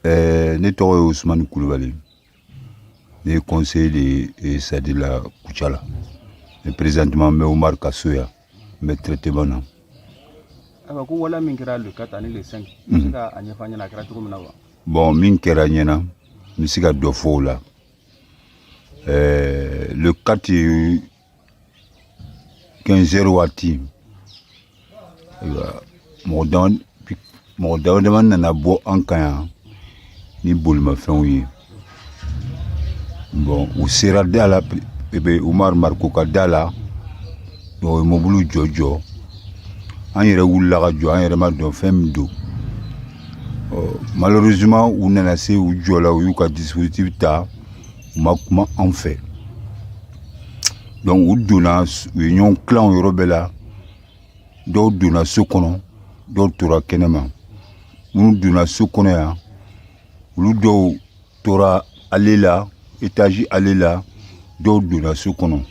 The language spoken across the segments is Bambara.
Ne tɔgɔ ye Usumani Kulubali. Ne ye conseiller de ye c'est-à-dire la Kucala. Mais présentement, n bɛ Umar ka so yan, n bɛ traitement na. Ayiwa, ko waleya min kɛra le 4 ani le 5, i bɛ se ka a ɲɛfɔ an ɲɛna, a kɛra cogo min na wa? Bon, min kɛra ɲɛna, n bɛ se ka dɔ fɔ o la. Le 4, 15 heures waati, ayiwa, mɔgɔ dama dama nana bɔ an kan yan ni bolimafɛnw ye. Bon, u sera da la, bɛ Umar Mariko ka da la. U ye mobili jɔ jɔ, an yɛrɛ wulila ka jɔ, an yɛrɛ ma dɔn fɛn min don. Malheureusement, u nana se, u jɔla, u y'u ka dispositif ta, u ma kuma an fɛ. Donc u donna, u ye ɲɔgɔn kilan o yɔrɔ bɛɛ la. Dɔw donna so kɔnɔ, dɔw tora kɛnɛma. Minnu donna so kɔnɔ yan, olu dɔw tora ale la, étage ale la, dɔw donna so kɔnɔ.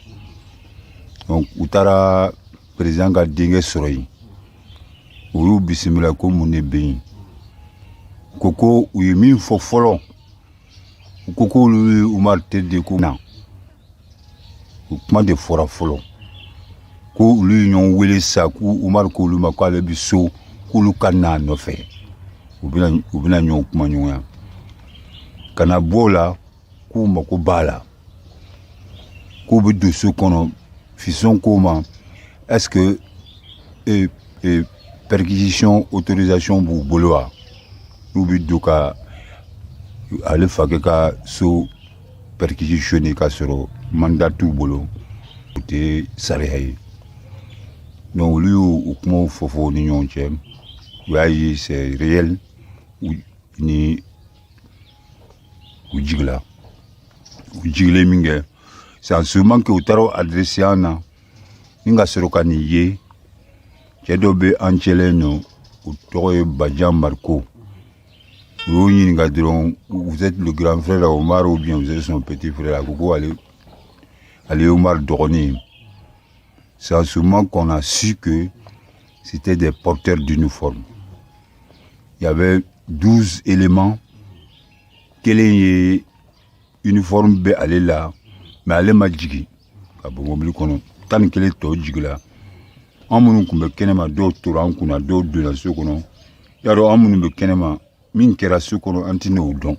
Donc u taara président ka denkɛ sɔrɔ yen, u y'u bisimila ko mun de bɛ yen. Ko u ye min fɔ fɔlɔ, u ko k'olu ye Umar teri de, ko na o kuma de fɔra fɔlɔ, ko olu ye ɲɔgɔn wele sa, ko Umar k'olu ma k'ale bɛ so, k'olu ka n'a nɔfɛ, u bɛna ɲɔgɔn kuma ɲɔgɔnya ka na bɔ o la, k'u mako b'a la, k'u bɛ don so kɔnɔ. Fisɔn k'o ma, est ce que perquisition autorisation b'u bolo wa, n'u bɛ don ka ale fakɛ ka so perquisitionner ka sɔrɔ mandat t'u bolo, o tɛ sariya ye. Donc olu y'u o kumaw fɔ fɔ ni ɲɔgɔn cɛ, u y'a ye c'est réel, ni u jigila. U jigilen min kɛ, c'est en ce moment que u taara adressé an na ni ka sɔrɔ ka nin ye. Cɛ dɔ bɛ an cɛlen nɔ, o tɔgɔ ye Bajan Mariko. U y'o ɲininka dɔrɔn: «Vous êtes le grand frère à Omar ou bien vous êtes son petit frère?» A ko ko ale ye Omar dɔgɔnin ye. C'est en ce moment qu'on a su que c'était des porteurs d'uniforme. Il y avait 12 éléments. Kelen ye uniforme bɛ ale la, mais ale ma jigin ka bɔ mobili kɔnɔ. 11 tɔw jigila. An minnu tun bɛ kɛnɛma, dɔw tora an kunna, dɔw donna so kɔnɔ. Y'a dɔn, an minnu bɛ kɛnɛma, min kɛra so kɔnɔ, an tɛn'o dɔn.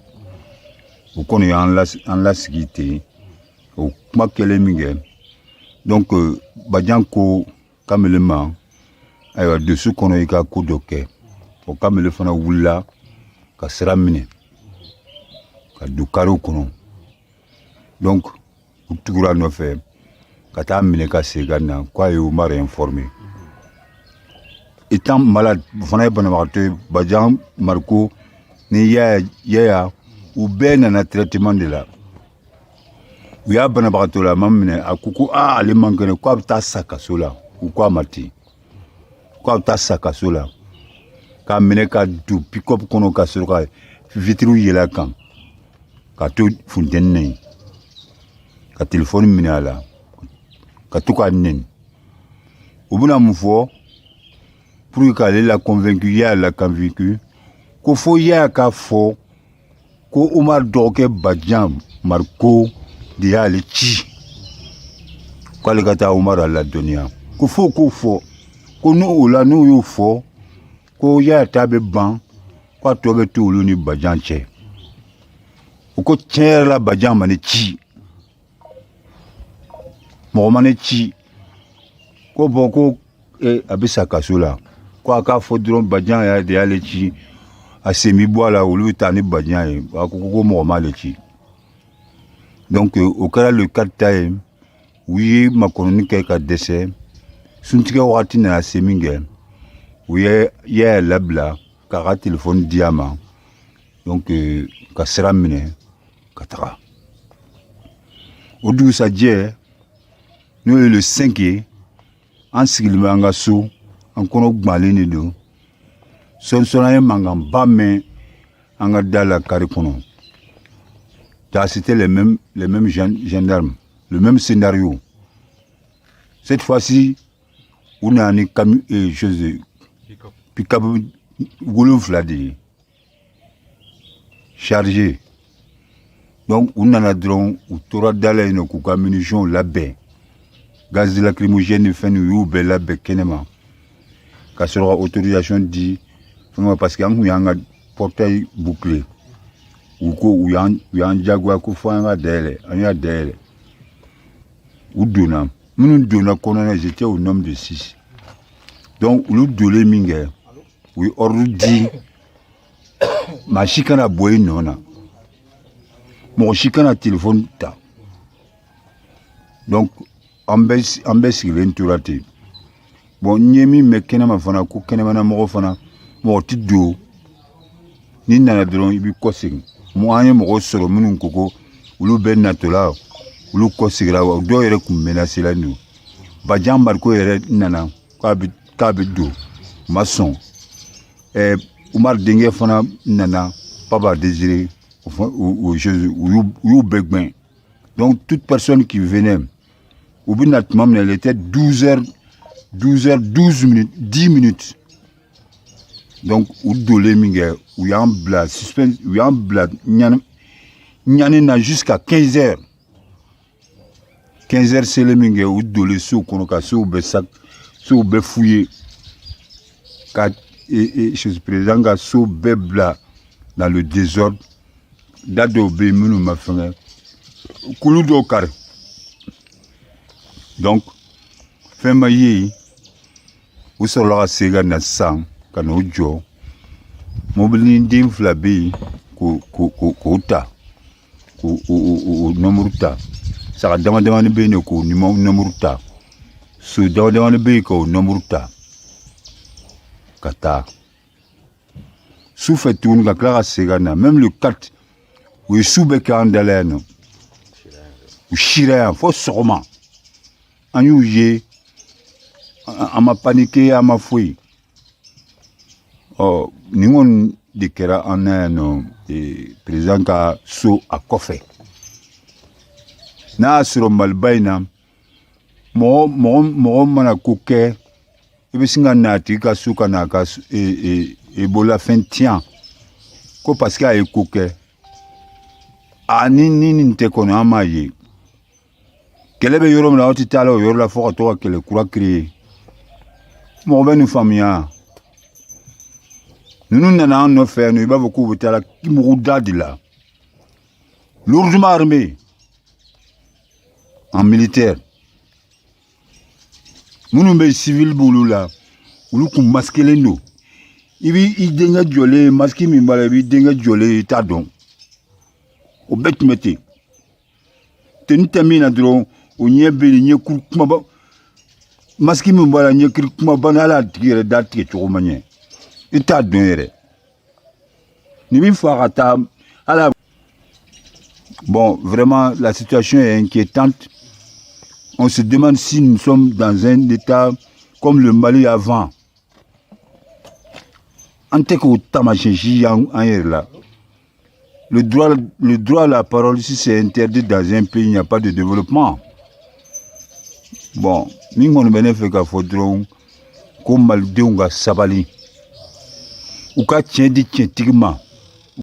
O kɔni y'an lasigi ten. O kuma kɛlen min kɛ, donc Bajan ko Kamalen ma: «Ayiwa, don so kɔnɔ, i ka ko dɔ kɛ.» O Kamalen fana wulila ka sira minɛ ka don kariw kɔnɔ. Donc u tugura nɔfɛ ka taa minɛ ka segin ka na k'a ye Umar informé. Étant malade, o fana ye banabagatɔ ye. Bajan Mariko ni Yaya, u bɛɛ nana traitement de la. U y'a banabagatɔ la ma minɛ, a ko ko aa, ale man kɛnɛ, k'a bɛ taa sa kaso la. U ko a ma ten k'a bɛ taa sa kaso la, k'a minɛ ka don pick-up kɔnɔ, ka sɔrɔ ka vitiriw yɛlɛ a kan ka to funteni na yen, ka telefɔni minɛ a la ka to k'a nɛni. U bɛna mun fɔ pour que k'ale la convaincu, Yaya la convaincu, ko fo Yaya k'a fɔ ko Umar dɔgɔkɛ Bajan Mariko de y'ale ci k'ale ka taa Umar a ladɔnniya, ko fo k'o fɔ, ko n'o o la, n'o y'o fɔ, ko Yaya ta bɛ ban, k'a tɔ bɛ to olu ni Bajan cɛ. U ko tiɲɛ yɛrɛ la, Bajan ma ne ci, mɔgɔ ma ne ci. Ko bɔn, ko a bɛ sa kaso la, ko a k'a fɔ dɔrɔn Bajan yɛrɛ de y'ale ci, a sen bɛ bɔ a la, olu bɛ taa ni Bajan ye. A ko ko mɔgɔ m'ale ci. Donc o kɛra le 4 ta ye. U ye makɔnɔni kɛ ka dɛsɛ. Suntigɛ wagati nana se min kɛ, u ye Yaya labila k'a ka telefɔni di a ma. Donc ka sira minɛ ka taga. O dugusajɛ, n'o ye le 5 ye, an sigilen bɛ an ka so, an kɔnɔ gbalen de don. Sɔɔni sɔɔni, an ye mankanba mɛn an ka da la, kari kɔnɔ. C'était les mêmes gendarmes, le même scénario. Cette fois-ci, u nana ni camion, chose, pick-up 7 de ye. chargé. Donc u nana dɔrɔn, u tora da la yen nɔ k'u ka munitions labɛn, gaz lacrymogène ni fɛn, u y'u bɛɛ labɛn kɛnɛma ka sɔrɔ ka autorisation di fɛn ma, parce que an kun y'an ka portail bouclé. U ko u y'an jagoya ko fo an ka dayɛlɛ. An y'a dayɛlɛ, u donna. Minnu donna kɔnɔna, ils étaient au nombre de six. Donc olu donlen min kɛ, u ye ordre di, maa si kana bɔ i nɔ na, mɔgɔ si kana téléphone ta. Donc an bɛɛ sigilen tora ten. Bon, n ye min mɛn kɛnɛma fana, ko kɛnɛmana mɔgɔ fana, mɔgɔ ti don, n'i nana dɔrɔn i b'i kɔ segin. Mɔ an ye mɔgɔw sɔrɔ minnu ko olu bɛɛ natɔla, olu kɔ seginna. Dɔw yɛrɛ kun menacé don. Bajan Mariko yɛrɛ nana k'a bɛ don, u ma sɔn. Umar denkɛ fana nana, Papa Désiré, o chose, u y'u bɛɛ gɛn. Donc toute personne qui venait, u bɛ na tuma min na, il était 12 heures, 12 heures 12 minutes, 10 minutes. Donc u donlen min kɛ, u y'an bila suspense, u y'an bila ɲani ɲani na jusqu'à 15 heures. 15 heures selen min kɛ, u donlen sow kɔnɔ ka sow bɛɛ sa, sow bɛɛ fouillé, ka e président ka so bɛɛ bila dans le désordre. Da dɔw bɛ yen minnu ma fɛngɛ, kulu dɔw kari. Donc fɛn ma ye yen. U sɔrɔla ka segin ka na sisan ka n'u jɔ. Mobilinin den fila bɛ yen k'o ta, k'o o nɔmuru ta. Saga dama damani bɛ yen nɔ k'o nɔmuru ta. So dama damani bɛ yen k'o nɔmuru ta ka taa. Su fɛ tuguni, ka tila ka segin ka na, même le 4, u ye su bɛɛ kɛ an da la yan nɔ. U sira yan fo sɔgɔma. An y'u ye, an ma paniquer, an ma foyi. Ɔ, nin kɔni de kɛra an na yan nɔ, président ka so a kɔfɛ. N'a y'a sɔrɔ Maliba in na, mɔgɔ mɔgɔ mɔgɔ mana ko kɛ, i bɛ sin ka na a tigi ka so ka na a ka e bololafɛn tiɲɛ ko parce que a ye ko kɛ. A ni nin tɛ kɔni, an m'a ye. Kɛlɛ bɛ yɔrɔ min na, aw tɛ taa la o yɔrɔ la fo ka to ka kɛlɛ kura créer. Mɔgɔ bɛ nin faamuya. Ninnu nana an nɔfɛ yan nɔ, i b'a fɔ k'u bɛ taa mugu da de la, lourdement armé en militaire. Minnu bɛ civil b'olu la, olu kun masquelen don. I b'i denkɛ jɔlen ye, masque min b'a la, i b'i denkɛ jɔlen ye, i t'a dɔn. O bɛɛ tun bɛ ten. Tenue tɛ min na dɔrɔn, o ɲɛ bɛ yen, ɲɛ kuru kumaba, masque min b'a la, ɲɛ kiri kumaba ni ala y'a tigi yɛrɛ da tigɛ cogo ma ɲɛ, i t'a dɔn yɛrɛ. Nin bɛ fɔ a ka taa ala. Bon, vraiment, la situation est inquiétante. On se demande si nous sommes dans un état comme le Mali avant. An tɛ k'o taamasiyɛn si y'an an yɛrɛ la. Le droit à la parole, si c'est interdit dans un pays, il n'y a pas de développement. Bon, min kɔni bɛ ne fɛ k'a fɔ dɔrɔn, ko malidenw ka sabali, u ka tiɲɛ di tiɲɛtigi ma.